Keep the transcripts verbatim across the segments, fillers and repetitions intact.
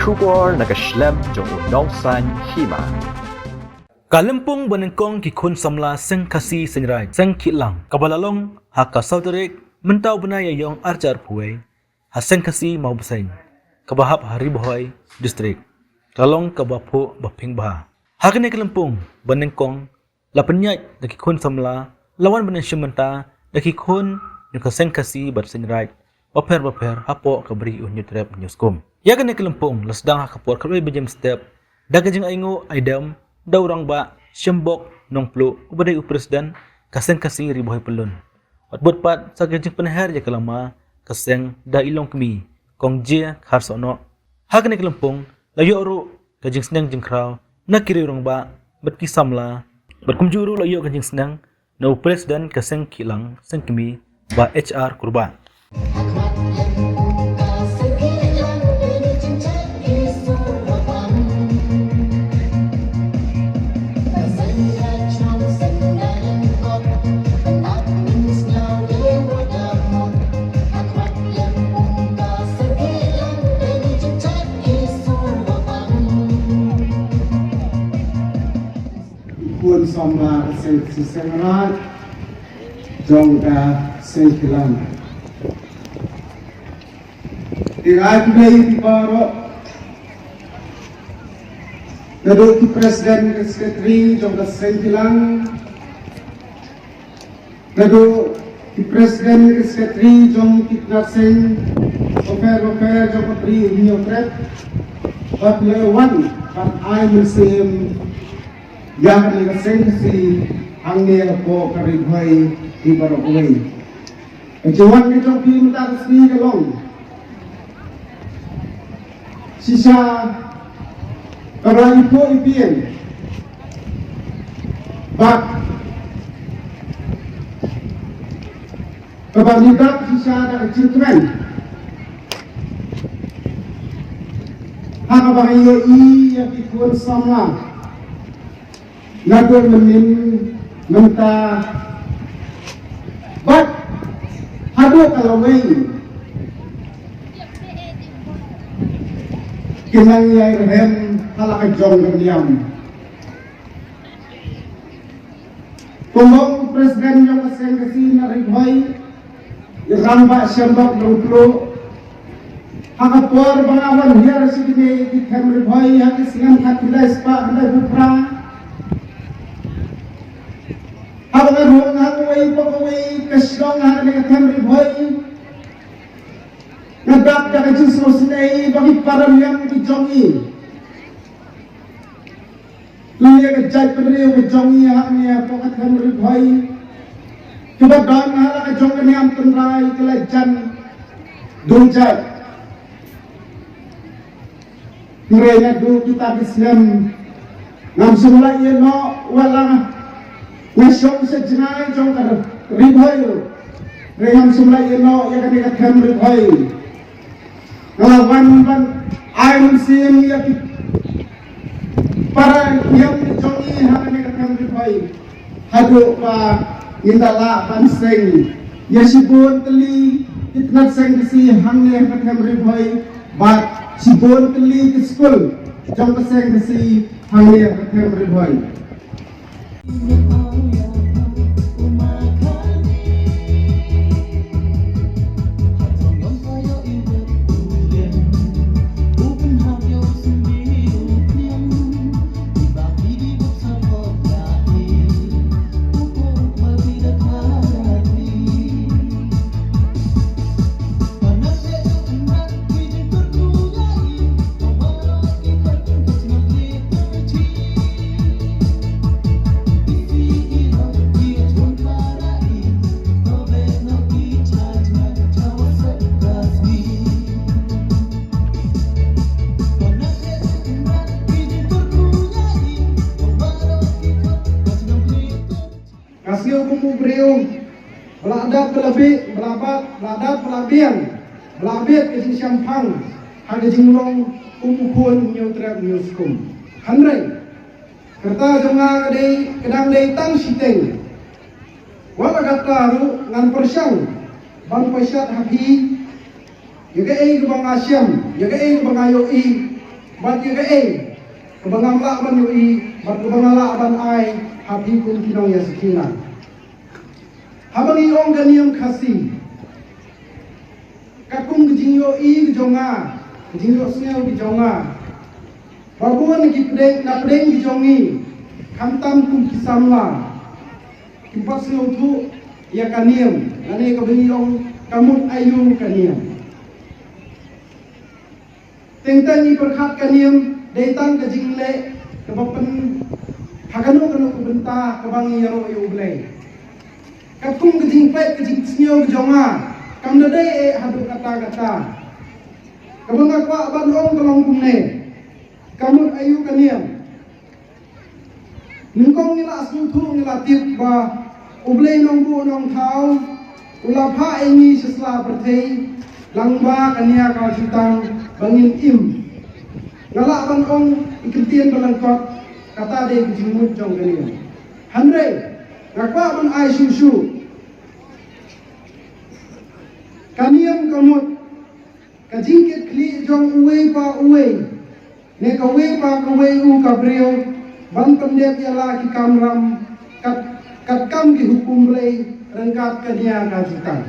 Khubor na ka shlem jong u nongsan hima. Ka lympung ba nyngkong ki khun samla seng Khasi seng Raij seng Khihlang kaba la long ha ka saw tarik mynta u bnai Ïaïong arhajar arphew wei ha seng Khasi Mawbseiñ kaba hap ha Ri Bhoi District ka long kaba phuh ba pynbha. Ha kane ka lympung ba nyngkong la pynïaid da ki khun samla la wan ban ïashim bynta da ki khun jong ka seng Khasi bad seng Raij bapher bapher hapoh ka Bri U Hynñiewtrep Hynñiewskum. Ïa kane ka lympung la sdang ha ka por khatwei baje mynstep da ka jingainguh aidem da u Rangbah Shembok Nongpluh uba dei u President ka seng Khasi Ri Bhoi Pyllun. Bad bud pat sa ka jingpynher ïa ka lama ka seng da i longkmie Kong J Kharsohnoh. Ha kane ka lympung la ïoh ruh ka jingsneng jingkhraw na ki riew rangbah bad ki samla bad kumjuh ruh la ïoh ka jingsneng na u President ka seng Khihlang seng kmie Bah H R Kurbah. Khun samla ka seng Khasi seng Raij jong ka seng Khihlang. Te ai khublei ïa phi baroh. Naduh ki president ki secretary jong ka seng Khihlang. Naduh ki president ki secretary jong ki tnat seng bapher bapher jong ka Bri U Hynñiewtrep. Bad la wan ban ai mynsiem ïa kane ka seng Khasi hangne hapoh ka Ri Bhoi hi baroh kawei. Ka jingwan ka jong phi mynta ka sngi ka long shisha kaba iphuh ipieng bad kaba ngi dap shisha da ka jingkmen ha kaba ngi ïohi ïa ki khun samla naduh mynnin mynta bad haduh ka lawei kin nang ïai rhem ha la ka jong ka niam. Kumba u president jong ka seng Khasi na Ri Bhoi i Rangbah Shembok Nongpluh. Ha ka por ba nga wan hiar sha kine ki them Ri Bhoi ha ki snem khatkhyndai spah khyndaiphew phra. Haba nga rung ha kawei pa kawei ka shnong ha kane ka them Ri Bhoi, nga dap da ka jingsngewsynei ba ki para niam ki jong ngi, lane ka jaitbynriew ka jong ngi hangne hapoh ka them Ri Bhoi, kiba don ha la ka jong ka niam tynrai ki la jan dujait. Hynrei naduh kita ki snem ngam shym la ïeh noh wat la nga shong sha jngai jong ka Ri Bhoi. Hynrei ngam shym la ïeh noh ïa kane ka them Ri Bhoi. Nga la wan ban ai mynsiem ïa ki para niam ki jong ngi ha kane ka them Ri Bhoi. Haduh ba ngin da lah ban seng ïa shibun tylli ki tnat seng Khasi hangne ha ka them Ri Bhoi bad shibun tylli ki skul jong ka seng Khasi hangne ha ka them Ri Bhoi. Nga sngew kum u briew ba la dap ba la bieit, ba la bat, ba la dap ba la biang, ba la bieit ka jingshemphang ha ka jinglong kum u khun Hynñiewtrep Hynñiewskum. Hynrei ka rta jong nga ka dei, ka dang dei tang shiteng. Wat la katta ruh ngan pyrshang ban pynshai ha phi ïa kaei kaba nga shem, ïa kaei kaba nga ïohi Bad ïa kaei kaba ngam lah ban ïohi bad kaba nga lah ban ai ha phi kum ki nongïasakhina. Haba ngi ong ka niam Khasi, katkum ka jingïohi ka jong nga, ka jingïohsngew ka jong nga, ba bun na ki pdeng, na pdeng ka jong ngi, khamtam kum ki samla, kim pat sngewthuh ïa ka niam, lane kaba ngi ong ka mut aïu ka niam. Teng teng ngi pyrkhat ka niam dei tang ka jingleh kaba pyn ha kano kano ka bynta kaba ngi ïaroh ïa U Blei. Katkum ka jingpeit ka jingsngew ka jong nga, kam da dei eh haduh katta katta. Kaba nga kwah ban ong ka long kumne, ka mut aïu ka niam. Nyngkong ngi la sngewthuh, ngi la tip ba U Blei Nongbuh Nongthaw u la phah ïa ngi sha sla pyrthei lyngba ka nia ka jutang ba ngin im. Nga lah ban ong ïa ka ktien ba lyngkot, kata dei ka jingmut jong ka niam. Hynrei nga kwah ban ai shuh shuh, ka niam ka mut ka jingkitkhlieh jong uwei pa uwei, ne kawei pa kawei u ka briew, ban pyndep ïa la ki kamram, kat, katkam ki hukum Blei ryngkat ka nia ka jutang.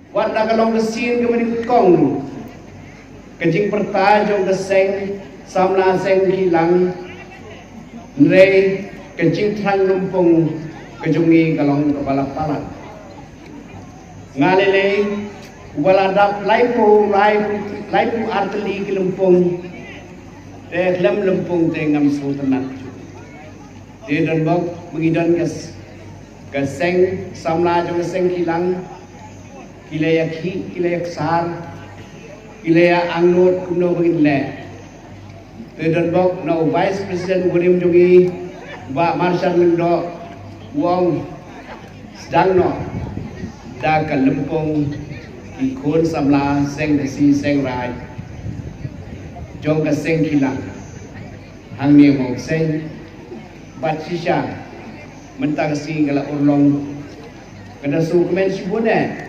Wat la ka long ka sien kaba nyngkong ka jingpyrta jong ka seng samla seng kilang, hynrei ka jingthrang lympung ka jong ngi ka long kaba la palat. Nga lei lei uba la dap laiphew, laiphew, laiphew artylli ki lympung, te khlem lympung te ngam sngewtynnat. Te don bok ba ngi don ka s-, ka seng samla jong ka seng kilang, ki la ïa khih, ki la ïa ksar, ki la ïa angnud kumno ba ngin leh. Te don bok na u Vice President u barim jong ngi, Bah Marshal Lyngdoh, u ong sdang noh da ka lympung ki khun samla seng Khasi seng Raij jong ka seng kilang. Hangne Mawseiñ bad shisha mynta ka sngi ka la urlong. Ka da sngewkmen shibun eh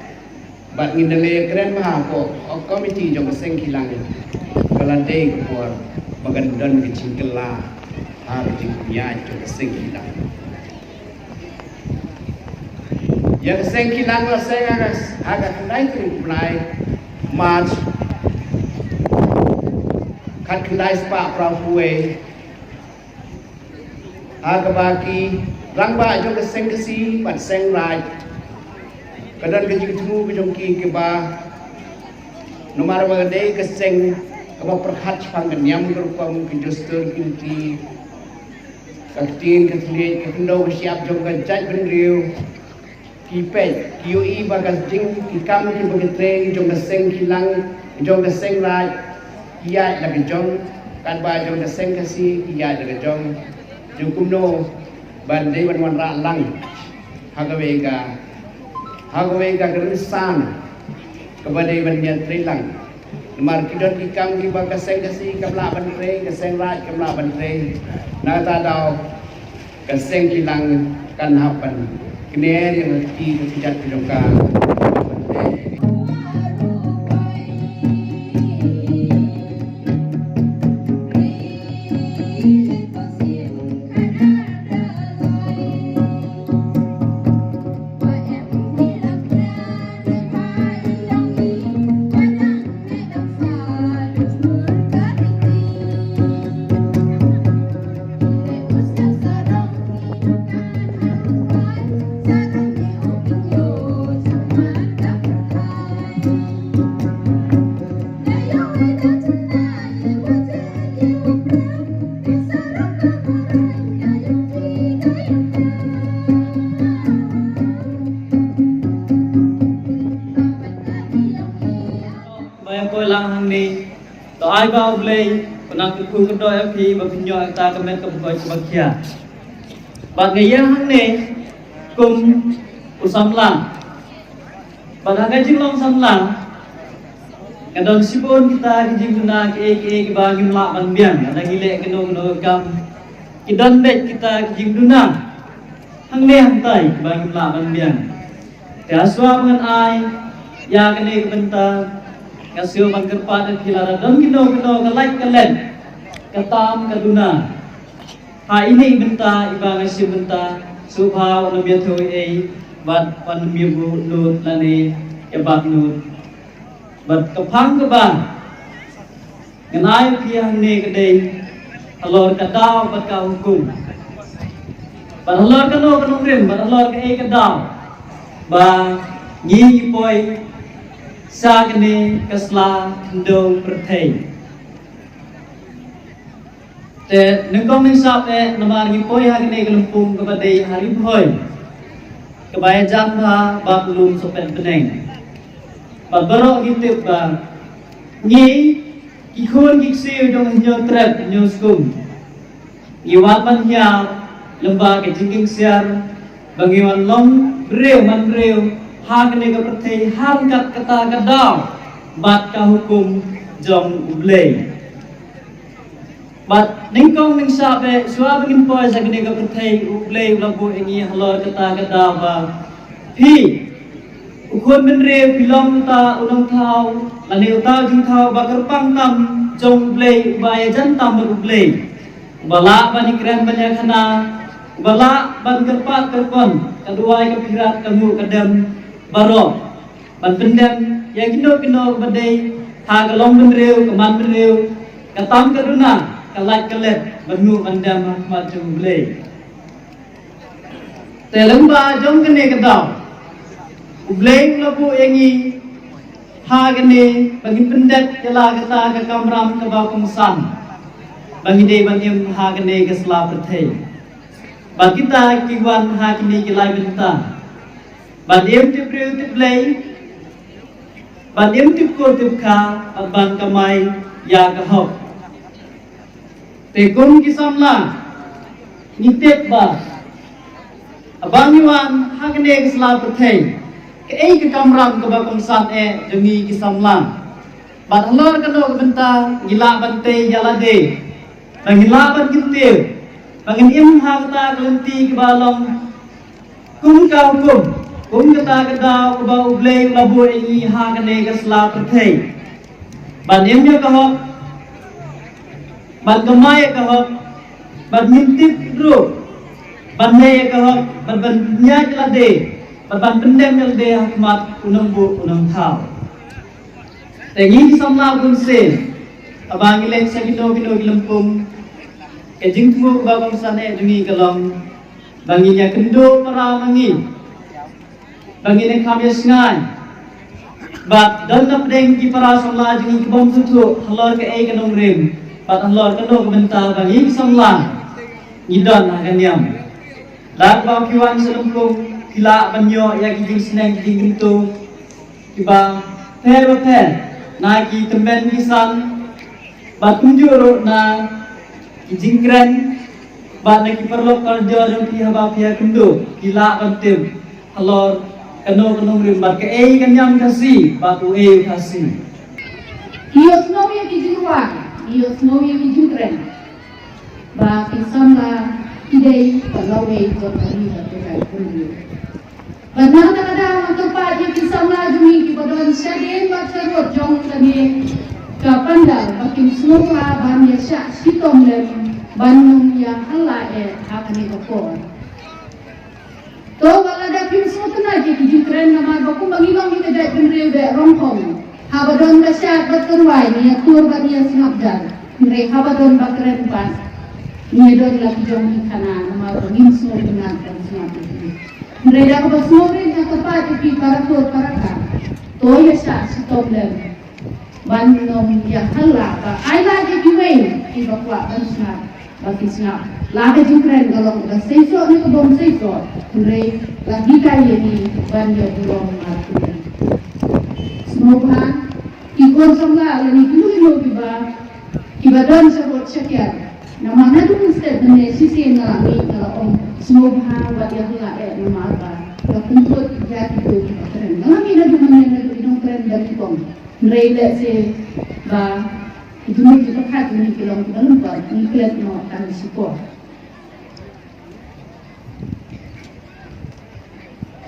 bad ngin da leh kren bha ko, o, komiti jong ka seng kilang. Ka la dei ka por ba kan don ka jingkylla ha ka jingpynïaid jong ka seng kilang. Ïa ka seng kilang la seng ha ka, ha ka khyndai tarik u bnai March, khatkhyndai spah phra phew wei. Ha kaba ki rangbah jong ka seng Khasi bad seng Raij, ka don ka jingthmu ka jong ki kaba, namar ba ka dei ka seng kaba pyrkhat shaphang ka niam ka rukom, ka dustur ka riti, ka ktien ka thylliej, ka khyndew ka shyiap jong ka jaitbynriew. Ki peit, ki ïohi ba ka jing, ki kam kiba ki trei jong ka seng kilang, jong ka seng Raij, ki ïaid la ka jong, katba jong ka seng Khasi ki ïaid la ka jong. Jong kumno ban dei ban wanrah lang ha kawei ka, ha kawei ka rynsan kaba dei ban ïatrei lang. Namar ki don ki kam kiba ka seng Khasi kam lah ban trei, ka seng Raij kam lah ban trei. Na kata daw ka seng kilang kan hap ban kner ïa ka kti ka kjat ka jong ka. Lang hangne, to ai ba U Blei u nang kyrkhu kyrdoh ïa phi ba phin ïoh ïa kata ka met ka bukoi kaba khia. Bad nga ïeng hangne kum u samla. Bad ha ka jinglong samla, nga don shibun kita ki jingduna kiei kiei kiba ngim lah ban biang. Lada ngi leh kano kano ka kam, ki don beit kita ki jingduna hangne hangtai kiba ngim lah ban biang. Te ha shuwa ba ngan ai ïa kane ka bynta, nga shu ban kyrpad ïa phi, lada don kino kino ka lait ka lait, ka tam ka duna ha ine i bynta iba nga shim bynta, sngewbha wat nym ïathuh ei ei bad wat nym ïabuh nud lane ïabad nud. Bad ka phang kaba ngan ai ïa phi hangne ka dei halor ka daw bad ka hukum. Bad halor kano ka nongrim, bad halor kaei ka daw ba ngi ngi poi sha kane ka sla khyndew pyrthei. Te nyngkong nyngshap eh, namar ngi poi ha kane ka lympung kaba dei ha Ri Bhoi, kaba ïajan bha bad u lum Sohpet Bneng. Bad baroh ngi tip ba ngi, ki khun ki ksiew jong Hynñiewtrep Hynñiewskum, ngi wan ban hiar lyngba ka jingkieng siar ba ngi wan long briew man briew ha kane ka pyrthei ha ryngkat kata ka daw bad ka hukum jong U Blei. Bad nyngkong nyngshap eh, shuwa ba ngin poi sha kane ka pyrthei, U Blei u la buh ïa ngi halor kata ka daw ba phi, u khun bynriew, phi long uta u nongthaw lane uta u jingthaw ba kyrpang tam jong U Blei, uba ïajan tam bad U Blei, uba lah ban ïakren ban ïakhana, uba lah ban kyrpad kyrkon, ka duwai ka phirat, ka nguh ka dem baroh, ban pyndem ïa kino kino ba dei ha ka long bynriew, ka man bynriew, ka tam ka duna, ka lait ka let, ban nguh ban dem ha khmat jong U Blei. Te lyngba jong kane ka daw, U Blei u la buh ïa ngi ha kane ba ngin pyndep ïa la kata ka kamram kaba kongsan ba ngi dei ban im ha kane ka sla pyrthei. Bad kita ki wan ha kine ki lai bynta ban im tip briew tip Blei, ban im tip kur tip kha, bad ban kamai ïa ka hok. Te kum ki samla, ngi tip ba haba ngi wan ha kane ka sla pyrthei, kaei ka kamram kaba kongsan eh jong ngi ki samla? Bad halor kano ka bynta ngi lah ban tei ïa lade, ba ngi lah ban kyntiew, ba ngin im ha kata ka lynti kaba long kum ka hukum, kum kata ka daw kaba U Blei u la buh ïa ngi ha kane ka sla pyrthei. Ban im ïa ka hok, ban kamai ïa ka hok, ban ngin tip ruh, ban leh ïa ka hok, ban ban ïaid lade, ban ban pyndem ïa lade ha khmat u nongbuh u nongthaw. Te ngi ki samla bun sien, haba ngi leit sha kino kino ki lympung, ka jingthmu kaba kongsan eh jong ngi ka long ba ngin ïakynduh para ma ngi, ba ngin ïakham ïasngain. Bad don na pdeng ki para samla jong ngi ki bym sngewthuh halor kaei ka nongrim bad halor kano ka bynta ba ngi ki samla ngi don ha ka niam. Lada ba phi wan sha lympung, phi lah ban ïoh ïa ki jingsneng ki jingkyntu kiba pher ba pher, na ki tymmen ki san, bad kumjuh ruh na ki jingkren, bad na ki paralok parajor jong phi. Haba phi ïakynduh, phi lah ban tip halor kano ka nongrim bad kaei ka niam Khasi bad uei u Khasi. Ki ïohsngew ïa ki jingrwai, ki ïohsngew ïa ki jingkren ba ki samla ki dei ka lawei jong ka ri bad ka jaitbynriew. Bad na kata ka daw nga kyrpad ïa ki samla jong ngi kiba don shadien bad sharud jong kane ka pandal ba kin sngewbha ban ïa shah shitom lem ban ym ïa hala eh ha kane ka por. To ba lada phim sngewtynnat ïa ki jingkren, namar ba kumba ngi long ïa ka jaitbynriew bad rong hong, haba don ka shad bad ka rwai ngi ïa tur bad ngi ïa sngap jar. Hynrei haba don ba kren pat ngi ïa don la ki jong ki khana, namar ba ngim sngewtynnat ban sngap ïa ki. Hynrei da kaba sngewrit nga kyrpad ïa phi para kur para kha, to ïa shah shitom lem ban ym ïa hala ba ai lad ïa kiwei kiba kwah ban sngap ba kin sngap. La ka jingkren ka long kaba seisoh ne ka bym seisoh, hynrei la hikai ïa ngi ban ïa burom markhmat. Sngewbha ki Khun samla lane ki lum ïa kiba, kiba don sha rud sha kiar. Namar naduh mynstep mynne shisien nga la mih nga la ong sngewbha wat ïa ka la eh namar ba la pynkut ïa kito kiba kren. Nga la mih naduh mynne naduh ki nongkren ba nyngkong. Hynrei lehse ba ki jumut ki pyrkhat mynne ki long kiba lyngkot, ngi klet noh tang shipor.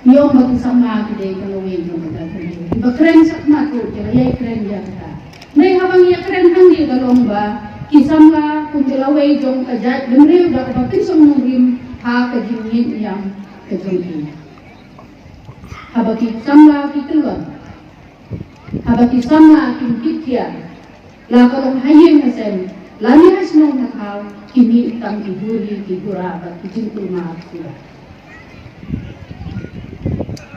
Ïoh ba ki samla ki dei ka lawei jong ka jaitbynriew. Kiba kren shakhmat ruh ki la ïai kren ïa kata. Hynrei haba ngi ïa kren hangne ka long ba ki samla kum ki lawei jong ka jaitbynriew da kaba pynshong nongrim ha ka jingngeit ïam ka jong ki. Haba ki samla ki kyllon, haba ki samla kim kit khia, la ka long ha ïing ha sem lane ha shnong ha thaw, ki mih tang ki huri ki hura bad ki jingkulmar suda.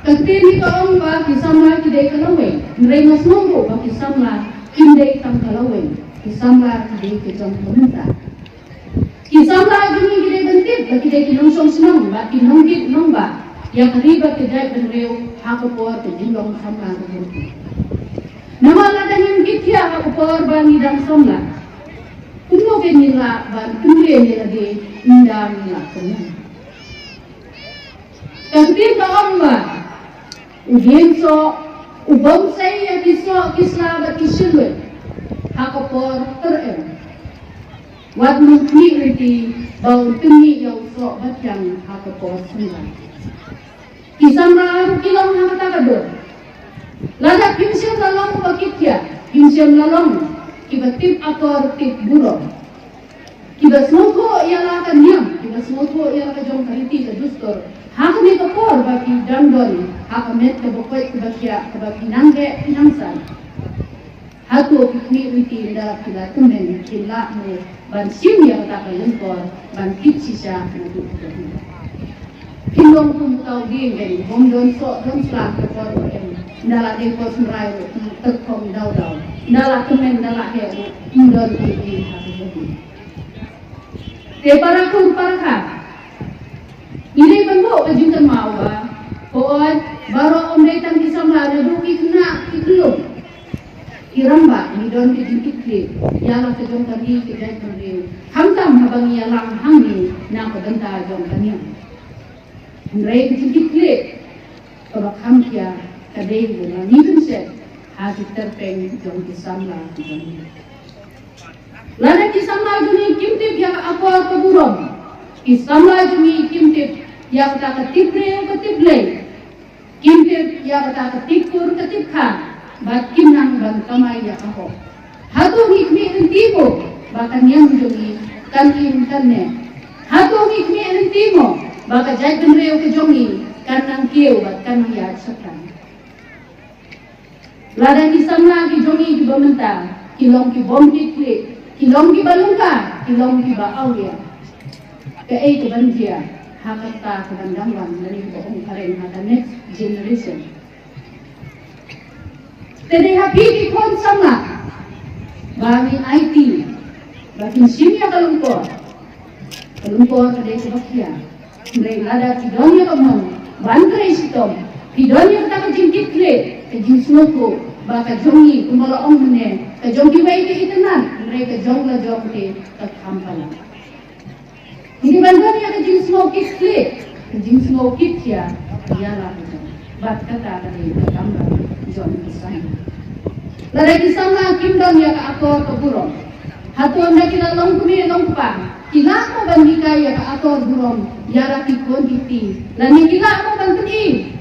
Ka ktien hi ka ong ba ki samla ki dei ka lawei, hynrei nga sngew ruh ba ki samla kim dei tang ka lawei, ki samla ki dei ka jong ka mynta. Ki samla jong ngi ki dei ban tip ba ki dei ki nongshong shnong bad ki nongkit nongbah ïa ka ri bad ka jaitbynriew ha ka por ka jinglong samla ka jong ki. Namar lada ngim kit khia ha ka por ba ngi dang samla, kumno kein ngi lah ban pynbeit ïa lade ynda ngi lah kynnoh. Ka ktien ka ong ba u dieng soh u bym sei ïa ki soh ki sla bad ki shilwit ha ka por tyrem. Wat nang khmih lynti ba un pynmih ïa u soh ba thiang ha ka por sngewbha. Ki samla ruh ki long ha kata ka dur. Lada phim shym la long ba kit khia, phim shym la long kiba tip akor tip burom, kiba sngewthuh ïa la ka niam, kiba sngewthuh ïa la ka jong ka riti ka dustur, ha kane ka por ba ki dang don ha ka met kaba koit kaba khiah kaba ki nang heh ki nang san. Hato ki khmih lynti ynda ki la tymmen kin lah mo ban shim ïa kata ka lyngkor ban kit shisha naduh kata. Phin long kum uta u dieng kein, bym don soh don sla ka por ba em. Ynda la dei por sumrai ruh ym tyrkhong daw daw. Ynda la tymmen ynda la heh ruh ym don ki ei ha ka jong. Te para khun para kha, ngi dei ban buh ka jingkynmaw ba hooid baroh ym dei tang ki samla, naduh ki khynnah ki khyllung ki rangbah ngi don ka jingkitkhlieh ïa la ka jong ka ri ka jaitbynriew, khamtam haba ngi ïalang hangne na ka bynta jong ka niam. Hynrei ka jingkitkhlieh kaba kham khia ka dei ba ngi pynshet ha ki tyrpeng jong ki samla ki jong ngi. Lada ki samla jong ngi kim tip ïa ka akor ka burom, ki samla jong ngi kim tip ïa kata ka tip briew ka tip Blei, kim tip ïa kata ka tip kur ka tip kha, bad kim nang ban kamai ïa ka hok. Hato ngi khmih lynti mo ba ka niam jong ngi kan im kan neh? Hato ngi khmih lynti mo ba ka jaitbynriew ka jong ngi kan nang kiew bad kan nang ïaid shaphrang? Lada ki samla ki jong ngi kiba mynta ki long ki bym kit khlieh, ki long kiba lyngkha, ki long kiba awria, kaei kaban jia ha kata kaban dang wan, lane kaba ong phareng ha ka next generation? Te dei ha phi ki khun samla ba ngi aiti ba kin shim ïa ka lyngkor. Ka lyngkor ka dei kaba khia. Hynrei lada phi don ïa ka mon ban trei shitom, phi don ïa kata ka jingkitkhlieh, ka jingsngewthuh ba ka jong ngi kumba la ong mynne, ka jong kiwei ka itynnad, hynrei ka jong la jong te ka kham palat. Ngi dei ban don ïa ka jingsngew kitkhlieh, ka jingsngew kitkhia ïa la ka jong. Bad kata ka dei ka kamram jong ki samla. Lada ki samla kim don ïa ka akor ka burom, hato ynda ki la long kmie long kpa, ki lah mo ban hikai ïa ka akor burom ïa la ki khun ki kti? Lane ki lah mo ban pyni,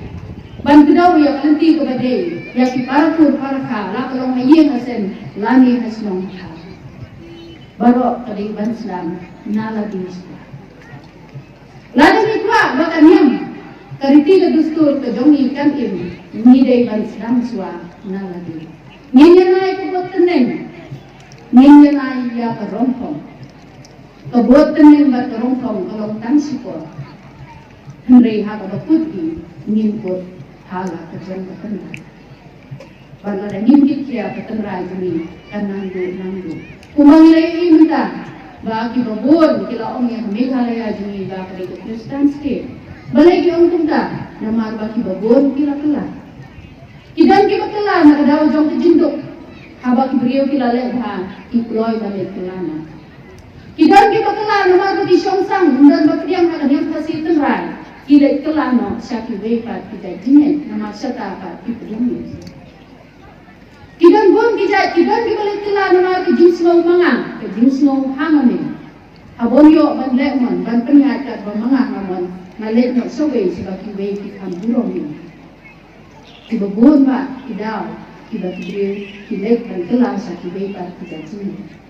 ban kdew ïa ka lynti kaba dei ïa ki para kur para kha, la ka long ha ïing ha sem lane ha shnong ha thaw? Baroh ka dei ban sdang na lade shuwa. Lada ngi kwah ba ka niam, ka riti ka dustur ka jong ngi kan im, ngi dei ban sdang shuwa na lade. Ngin ïanai ka bud tneng, ngin ïanai ïa ka rongphong. Ka bud tneng bad ka rongphong ka long tang shipor. Hynrei ha kaba kut hi ngin kut ha la ka jong ka tneng. Bad lada ngim kit khia ka tynrai jong ngi kan nang duh nang duh. Kumba ngi la ïohi mynta ba kiba bun ki la ong ïa ka Meghalaya jong ngi ba ka dei ka Khristan state. Balei ki ong kumta? Namar ba kiba bun ki la kylla. Ki don kiba kylla na ka daw jong ka jingduk. Haba ki briew ki la leh bha, ki kloi ban leit kylla noh. Ki don kiba kylla namar ba ki shong sang, ym don ba pdiang ha ka niam Khasi tynrai. Ki leit kylla noh sha kiwei pat ki jait jingngeit, namar shata pat ki pdiang ïa ki. Ki don bun ki jait, ki don kiba leit kylla namar ka jingsngew ma nga, ka jingsngew ha nga mei. Haba ym ïoh ban leh mon, ban pynïaid katba ma nga nga mon, nga leit noh shawei sha ba kiwei ki kham burom ïa nga. Kiba bun bha ki daw kiba ki briew ki leit ban kylla sha kiwei pat ki jait jingngeit.